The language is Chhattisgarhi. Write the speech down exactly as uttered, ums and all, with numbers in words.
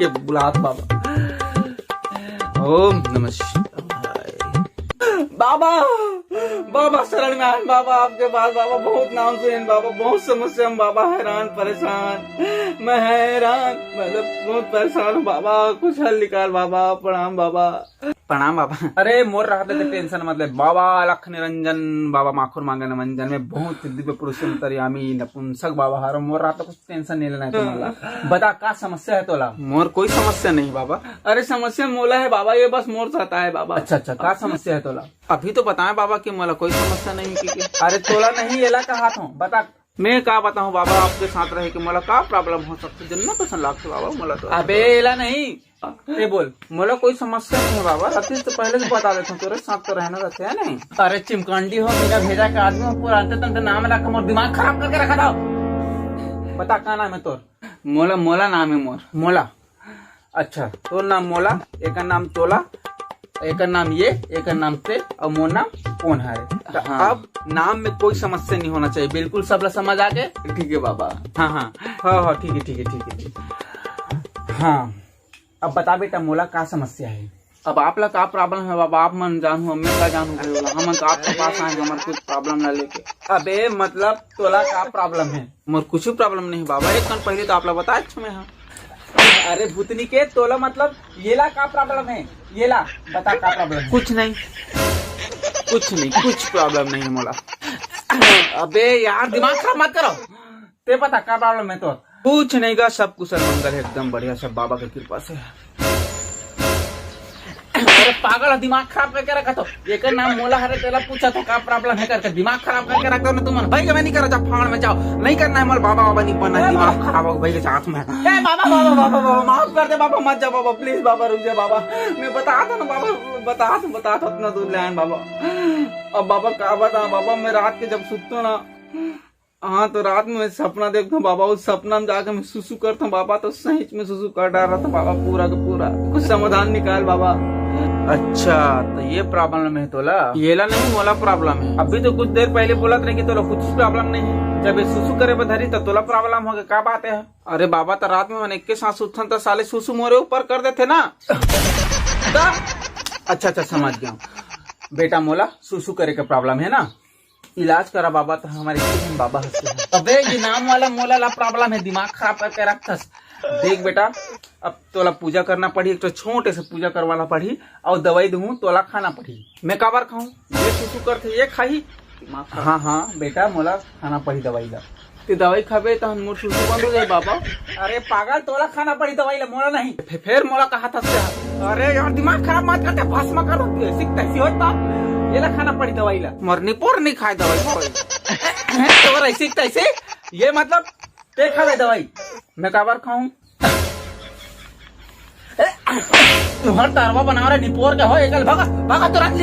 के बुलात बाबा। ओम नमः शिवाय। बाबा, बाबा शरण में आन बाबा, आपके पास बाबा, बहुत नाम सुने बाबा, बहुत समस्या में बाबा, हैरान परेशान, मैं हैरान, मतलब बहुत परेशान हूँ बाबा, कुछ हल निकाल बाबा। प्रणाम बाबा। प्रणाम बाबा। अरे मोर रहते तो टेंशन मत ले बाबा, अलख निरंजन बाबा, माखुर मांगे न मंजन, मैं बहुत दिव्य पुरुष अंतर्यामी नपुंसक बाबा हरो, मोर रहते कुछ टेंशन नहीं लेना है तुमन ला। बता का समस्या है तोला? मोर कोई समस्या नहीं बाबा। अरे समस्या मोला है बाबा, ये बस मोर साथ है बाबा। अच्छा अच्छा, का समस्या है तोला? अभी तो बताए बाबा कि मोला कोई समस्या नहीं की, की। अरे तोला नहीं, एला कहा था, बता। मैं का बताऊं बाबा, आपके साथ रह के मोला का प्रॉब्लम हो सकता, जन्ना पसंद लागथे बाबा मोला तो। अबे एला नहीं, ते बोल, मोला कोई समस्या नहीं है बाबा, अति तो पहले से बता देता हूँ, तेरे साथ तो रहना रहते है नहीं। अरे चिमकांडी हो, बिना भेजा के आदमी हो, पूरा अंते तंते नाम रख, मोर दिमाग खराब करके रखा था। बता का नाम है तोर? मोला, मोला नाम है मोर। मोला। अच्छा, तोर नाम मोला, एकर नाम तोला, एकर नाम ये, एकर नाम ते, और मोर नाम कोन हरे। तो हाँ। अब नाम में कोई समस्या नहीं होना चाहिए, बिल्कुल सबला समझ आ गए। ठीक है बाबा। हाँ हाँ, हाँ हाँ, ठीक है ठीक है ठीक है ठीक है। हाँ, अब बता बेटा, मोला का समस्या है? अब आप ला का प्रॉब्लम है बाबा, आप मन जानू, हमें का जानू भाई वाला, हमन तो आपके पास आए, हमारे कुछ प्रॉब्लम ना लेके। अबे मतलब तोला का प्रॉब्लम है? मोर कुछ प्रॉब्लम नहीं बाबा, एक कन पहले तो आप ला बताए छो मैं, हाँ। अरे भूतनी के, तोला मतलब येला का प्रॉब्लम है? येला बता का प्रॉब्लम है? कुछ नहीं, कुछ नहीं, कुछ प्रॉब्लम नहीं है मोला। अबे यार, दिमाग खराब मत करो। ते बता का प्रॉब्लम है तो? कुछ नहीं गा, सब कुशल मंगल है, एकदम बढ़िया, सब बाबा की कृपा से। अरे पागल है, दिमाग खराब करके रखा तो। एकर नाम मोला हरे, तेला पूछा तो का प्रॉब्लम है करके, दिमाग खराब करके रखता ना तुमन। भाई मैं नहीं करा, जा फाड़ में जाओ, नहीं करना है मोला, बाबा बाबा नहीं बनना, ए दिमाग बाबा। खराब हो भाई के साथ में। ए बाबा, बाबा, बाबा, बाबा, माफ कर दे बाबा, मत जा बाबा, प्लीज बाबा, रुक जा बाबा। मैं बता था ना बाबा, बता था, बता था, इतना दूर ले आए बाबा। अब बाबा का बता बाबा, मैं रात के जब सुतता ना, हाँ, तो रात में मैं सपना देखता हूँ बाबा, उस सपना में जाके मैं सुसु करता हूँ बाबा, तो सही में सुसु कर डाल रहा था बाबा, पूरा का पूरा। कुछ समाधान निकाल बाबा। अच्छा, तो ये प्रॉब्लम है तोला? येला नहीं, मोला प्रॉब्लम है। अभी तो कुछ देर पहले बोलत रहे कि तोला कुछ प्रॉब्लम नहीं है, जब ये सुसु करे बर धरी तो तोला प्रॉब्लम हो गया, का बात है? अरे बाबा, तो रात में मैं एक के साथ सुतन तो साले सुसु मोरे ऊपर कर देते ना। तो अच्छा अच्छा, समझ गया हूँ बेटा, मोला सुसु करे का प्रॉब्लम है ना, इलाज करा बाबा, तो हमारे किशन बाबा हंसते हैं। अबे ये नाम वाला मोला ला प्रॉब्लम है, दिमाग खराब करके रखथस। देख बेटा, अब तोला पूजा करना पड़ी, एक तो छोटे से पूजा करवाना पड़ी, और दवाई दूँ तोला खाना पड़ी। मैं काबर खाऊं? ये सुसु करथे, ये खाही। दिमाग खराब। हाँ हाँ बेटा, मोला खाना पड़ी दवाई ला। ते दवाई खाबे तहन मोर सुसु बंद हो जाए बाबा। अरे पागल, तोला खाना पड़ी दवाई ला, मोला नहीं। फे-, फेर मोला कहा था से। अरे यार, दिमाग खराब मत करते, भस्म कर दो, ऐसी तैसी होता। ये ला खाना पड़ी दवाई ला। मरनी पोर नहीं खाए दवाई, दवाई। तोर ऐसी तैसी, ये मतलब, ते खा ले दवाई। मैं काबर खाऊं? तुम्हार तारवा बना रहे निपोर के हो, एकल भागा, भागा तुरंत।